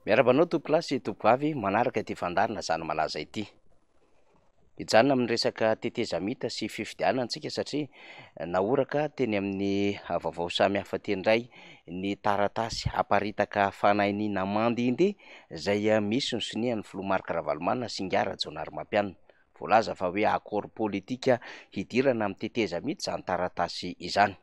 Miarahaba anao tompokolahy sy tompokovavy manaraka ity fandaharana Zany Malaza ity. Hijanona amin'ny resaka tetezamita sy fifidianana isika satria nahoraka teny amin'ny vaovao samihafa teny indray ny taratasy aparitaka fanainiana mandehandeha izay misy ny sonian'ny filoha Marc Ravalomanana sy Ingahy Rajaonarimampianina. Voalaza fa hoe accord politika hidirana amin'ny tetezamita izany taratasy izany.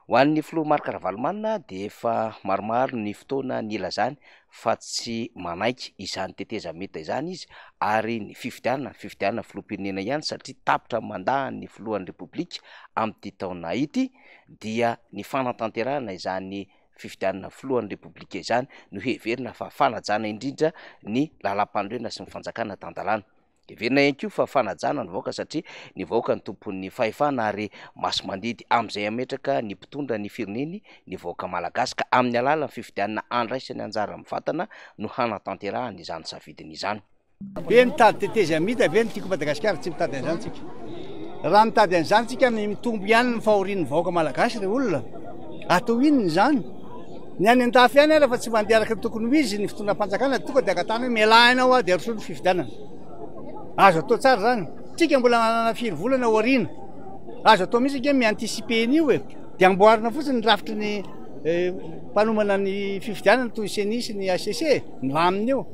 Ho an'ny filoha Marc Ravalomanana dia efa maromaro ny fotoana nilazany fa tsy manaiky izany tetezamita izany izy ary ny fifidianana, fifidianana filoham-pirenena ihany satria tapitra ny mandat ny filohan'ny Repoblika amin'ity taona ity dia ny fanatanterahana izany fifidianana filohan'ny Repoblika izany no heverina fa fanajana indrindra ny lalampanorenana sy ny fanjakana tan-dalàna. Heverina ihany koa fa fanajana ny vahoaka satria ny vahoaka no tompon'ny fahefana ary masi-mandidy amin'izay hametraka ny mpitondra ny fireneny ny vahoaka malagasy ka amin'ny alalan'ny fifidianana andraisany anjara mivantana no hanatanterahany izany safidiny izany. Ve mitady tetezamita ve ny Tiako Madagasikara? Tsy mitady an'izany tsika. Raha mitady an'izany tsika, mitombo ihany ny fahorian'ny vahoaka malagasy ry olona. Atao inona izany? Ny any an-dafy any ary fa tsy mandeha araka ny tokony ho izy ny fitondram-panjakana, tonga dia angatahana hoe mialà ianao aho dia arosoy ny fifidianana. Azo atao tsara izany. Tsika mbola manana firy volana ao aoriana. Azo atao mihitsy ange mi-anticiper an'io e. Dia amboarina fotsiny ny rafitry ny eh, mpanomana ny fifidianana toy ny CENI sy ny HCC e. Milamina eo.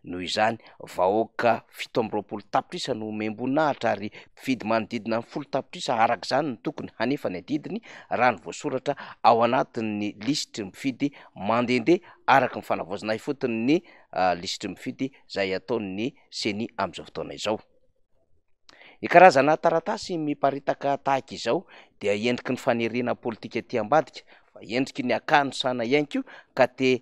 Noho izany, vahoaka 27 tapitrisa no omem-boninahitra ary mpifidy manodidina ny 10 tapitrisa araka izany no tokony hanefa ny adidiny raha ny voasoratra ao anatin'ny lisitry ny mpifidy mandehandeha araka ny fanavaozana ifotony ny lisitry ny mpifidy izay ataon'ny Ceni amin'izao fotoana izao. Ny karazana taratasy miparitaka tahaka izao dia endriky ny fanerena politika aty ambadika fa endriky ny hakanosana ihany koa ka te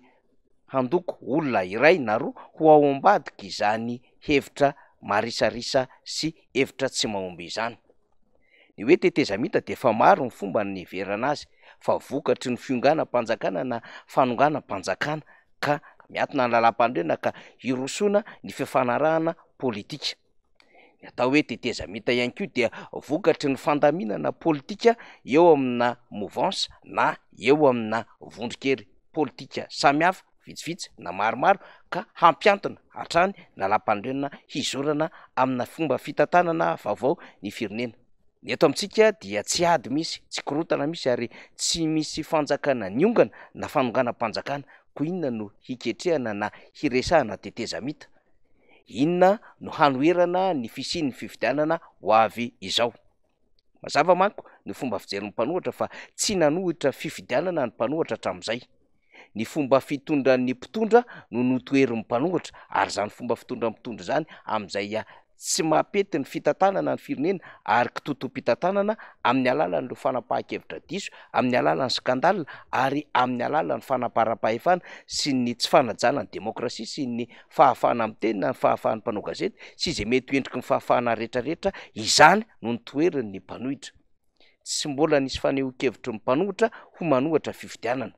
handoko olona iray na roa ho ao ambadik'izany hevitra marisarisa sy hevitra tsy mahomby izany. Ny hoe tetezamita dia efa maro ny fomba niheverana azy fa vokatry ny fionganam-panjakana na fanonganam-panjakana ka miatona ny lalàmpanorenana ka hirosoana ny fifanarahana politika. Ny atao hoe tetezamita ihany koa dia vokatry ny fandaminana politika eo amina mouvance na eo amina vondron-kery politika samihafa, vitsivitsy na maromaro, ka hampiantona hatrany ny lalàmpanorenana hizorana amina fomba fitantanana vaovao ny firenena. Ny eto amintsika dia tsy ady misy, tsy korontana misy ary tsy misy fanjakana niongana na fanonganam-panjakana, koa inona no hiketrehana na hiresahana tetezamita? Inona no hanoherana ny fisian'ny fifidianana ho avy izao? Mazava manko ny fomba fijerin'ny mpanohitra fa tsy nanohitra fifidianana ny mpanohitra hatramin'izay. Ny fomba fitondran'ny mpitondra no notoherin'ny mpanohitra ary izany fomba fitondran'ny mpitondra izany amin'izay tsy mampety ny fitantanana ny firenena ary kitotoam-pitantanana amin'ny alalan'ireo fanapahan-kevitra diso, amin'ny alalan'ny scandale ary amin'ny alalan'ny fanaparam-pahefana sy ny tsy fanajana ny demokrasia sy ny fahafahana miteny na ny fahafahan'ny mpanao gazety sy izay mety ho endriky ny fahafahana rehetrarehetra, izany no notoherin'ny mpanohitra. Tsy mbola nisy fanehoan-kevitry ny mpanohitra ho manohatra fifidianana.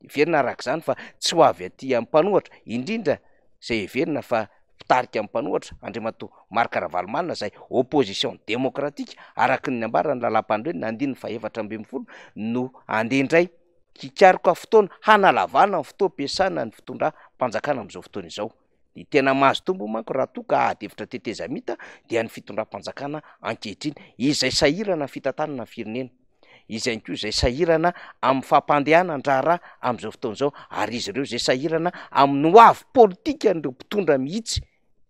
Heverina araka izany fa tsy ho avy aty amin'ny mpanohatra, indrindra izay heverina fa mpitarika ny mpanohatra, Andriamatoa Marc Ravalomanana izay opposition démocratique araka ny nambaran'ny lalàmpanorenana andininy faha-14 no handeha indray hikaroka fotoana hanalavana ny fotoam-piasana ny fitondram-panjakana amin'izao fotoana izao. Ny tena mahazo tombony manko raha toa ka ady hevitra tetezamita dia ny fitondram-panjakana ankehitriny izay sahirana amin'ny fitantanana ny firenena, izy ihany koa izay sahirana amin'ny fampandehanan-draharaha amin'izao fotoana izao ary izy ireo izay sahirana amin'ny ho avy politikan'ireo mpitondra mihitsy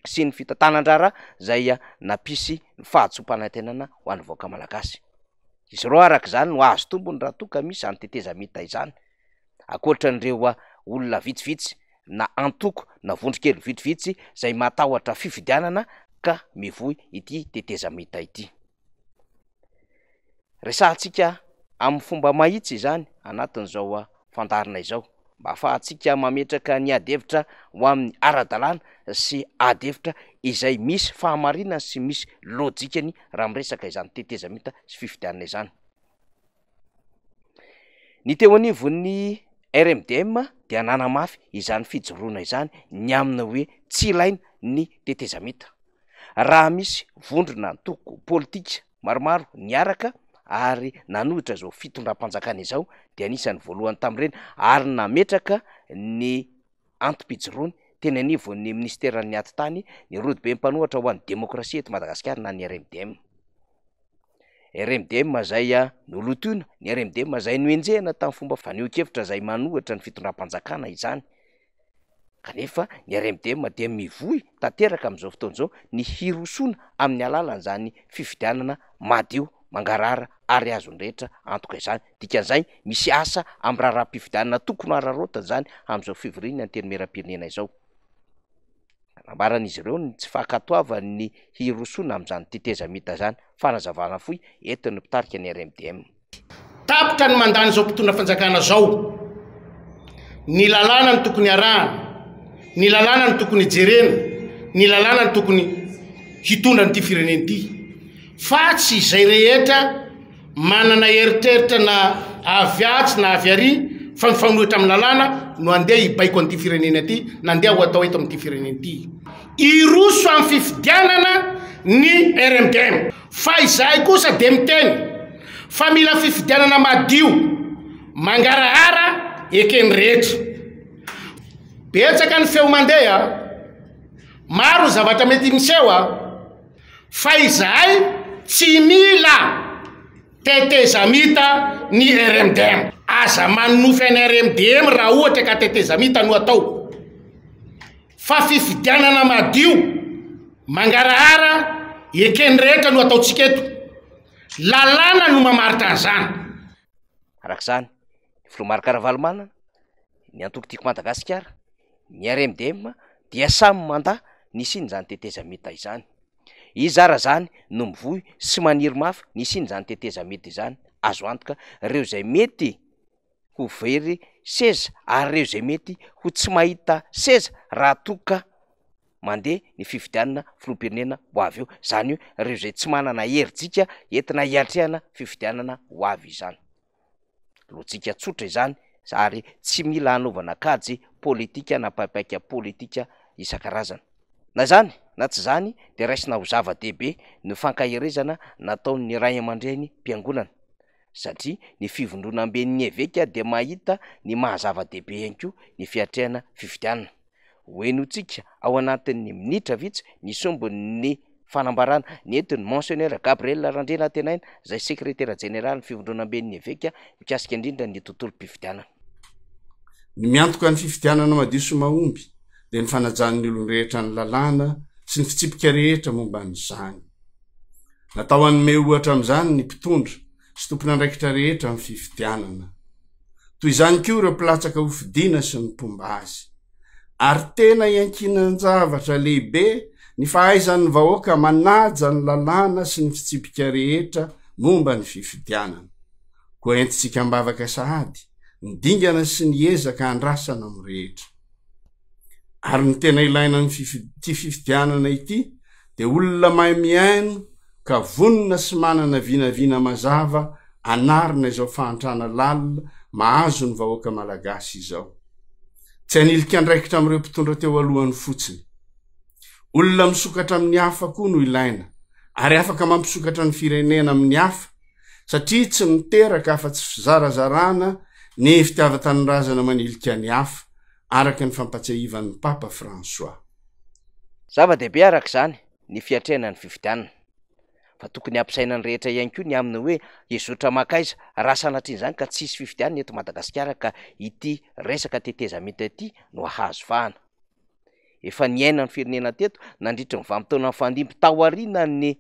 sy ny fitantanan-draharaha izay nampisy ny fahadisoam-panantenana ho an'ny vahoaka malagasy. Izy ireo araka izany no hahazo tombony raha toa ka misy izany tetezamita izany. Ankoatra an'ireo olona vitsivitsy na antoko na vondron-kely vitsivitsy izay matahotra fifidianana ka mivoy ity tetezamita ity. Resahantsika amin'ny fomba mahitsy izany anatin'izao fandaharana izao mba ahafahantsika mametraka ny ady hevitra ho amin'ny ara-dalàna sy ady hevitra izay misy fahamarinany sy misy lojikany raha miresaka izany tetezamita sy fifidianana izany. Ny teo anivon'ny RMDM dia nanamafy izany fijoroana izany ny amina hoe tsy ilaina ny tetezamita. Raha misy vondrona antoko politika maromaro niaraka ary nanohitra izao fitondram-panjakana izao dia anisan'ny voalohany tamin'ireny ary nametraka ny. antom-pijoroany teny anivon'ny minisiteran'ny Atitany ny Rodobe mpanohatra ho an'ny demokrasia eto Madagasikara na ny RMDM. RMDM izay nolotoina, ny RMDM izay nohenjehina tamin'ny fomba fanehoan-kevitra izay manohitra ny fitondram-panjakana izany. Kanefa ny RMDM dia mivoy tanteraka amin'izao fotoana izao ny hirosoana amin'ny alalan'izany fifidianana madio, mangarahara ary azon'ny rehetra antoka izany. Dikan'izay, misy asa amin'ny raharaham-pifidianana tokony ho araraotana izany amin'izao fivorian'ny Antenimierampirenena izao. Nambaran'izy ireo ny tsy fankatoavany ny hirosoana amin'izany tetezamita izany. Fanazavana fohy entin'ny mpitarika ny RMDM. Tapitra ny mandan'izao mpitondra fanjakana zao. Ny lalàna no tokony arahana, ny lalàna no tokony jerena, ny lalàna no tokony hitondra an'ity firenena ity fa tsy izay rehetra manana eritreritra na avy atsy na avy ary fa mifanohitra amin'ny lalàna no andeha hibaiko an'ity firenena ity na andeha ho atao eto amin'ity firenena ity. Hiroso amin'ny fifidianana ny RMDM fa izahay kosa dia miteny fa mila fifidianana madio, mangarahara, eken'ny rehetra. Betsaka ny feo mandeha, maro ny zavatra mety miseho. Fa izahay tsy mila tetezamita ny RMDM. Aza manonofy an'i RMDM raha ohatra ka tetezamita no atao. Fa fifidianana madio, mangarahara, eken'ny rehetra no ataontsika eto. Lalàna no mamaritra an'izany. Araka izany, ny filoha Marc Ravalomanana, ny antoko Tiako Madagasikara, ny RMDM dia samy mandà ny hisian'izany tetezamita izany. Iza ara izany no mivoy sy maniry mafy ny hisian'izany tetezamita izany? Azo antoka ireo izay mety ho very seza ary ireo izay mety ho tsy mahita seza raha toa ka mandeha ny fifidianana filoham-pirenena ho avy eo. Izany hoe ireo izay tsy manana herijika entina hiatrehana fifidianana ho avy izany. Lojika tsotra izany ary tsy mila hanaovana kajy politika na paipaika politika isan-karazany. Na izany na tsy izany dia raisina ho zava-dehibe ny fankaherezana nataon'ny raiamandreny mpiangonana satria ny fivondronamben'ny eveka dia mahita ny maha zava-dehibe ihany koa ny fiatrehana fifidianana. Ho henointsika ao anatin'ny minitra vitsy ny sombin'ny fanambarana nentin'ny Monseigneur Gabriel Randrianantenaina izay sekretera jeneralin'ny fivondronamben'ny eveka mikasika indrindra ny tontolom-pifidianana. Ny miantoka ny fifidianana madio sy mahomby dia ny fanajan'ny olon-drehetra ny lalàna sy ny fitsipika rehetra momba an'izany. Natao hanome ohatra amin'izany ny mpitondra sy tompon'andraikitra rehetra amin'ny fifidianana. Toy izany koa ireo mpilatsaka hofidiana sy ny mpomba azy. Ary tena iankinan-javatra lehibe ny fahaizan'ny vahoaka manaja ny lalàna sy ny fitsipika rehetra momba ny fifidianana. Koa entintsika am-bavaka sahady ny dingana sy ny ezaka andrasana amin'ny rehetra. Ary ny tena ilaina ny ity fifidianana ity dia olona mahay mihaino ka vonona sy manana vinavina mazava anarina izao fahantrana lalina mahazo ny vahoaka malagasy izao. Tsy hanilika andraikitra amin'ireo mpitondra teo alohany fotsiny. Olona misokatra amin'ny hafa koa no ilaina ary afaka mampisokatra ny firenena amin'ny hafa satria tsy miteraka afa-tsy fizarazarana ny fitiavan-tanindrazana manilika ny hafa araka ny fampatsiahivan'ny Papa François. Zava-dehibe araka izany ny fiatrehana ny fifidianana. Fa tokony hampisaina ny rehetra ihany koa ny amin'ny hoe hizotra mankaiza raha sanatria izany ka tsy hisy fifidianana eto Madagasikara ka ity resaka tetezamita ity no hahazo vahana. Efa niaina ny firenena teto nandritry ny vanim-potoana nifandimby taorianan'ny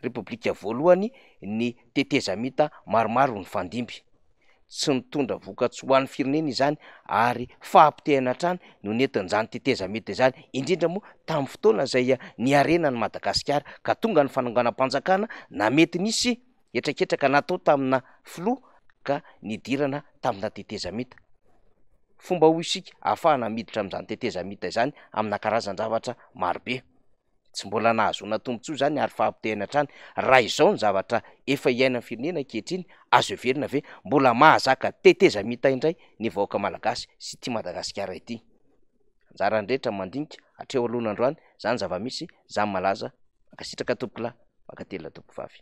Repoblika voalohany ny tetezamita maromaro nifandimby. Tsy nitondra vokatsoa ho an'ny firenena izany ary fahapotehana hatrany no nentin'izany tetezamita izany, indrindra moa tamin'ny fotoana izay niarenan'i Madagasikara ka tonga ny fanonganam-panjakana na mety nisy hetraketraka natao tamina filoha ka nidirana tamina tetezamita. Fomba hoy isika ahafahana miditra amin'izany tetezamita izany amina karazan-javatra marobe. Tsy mbola nahazoana tombontsoa izany ary fahapotehana hatrany. Raha izao ny zavatra efa iainan'ny firenena ankehitriny, azo heverina ve mbola mahazaka tetezamita indray ny vahoaka malagasy sy ity Madagasikara ity? Anjaran'ny rehetra ny mandinika hatreo aloha androany izany zava-misy izany malaza. Mankasitraka tompokolahy, mankatelina tompokovavy.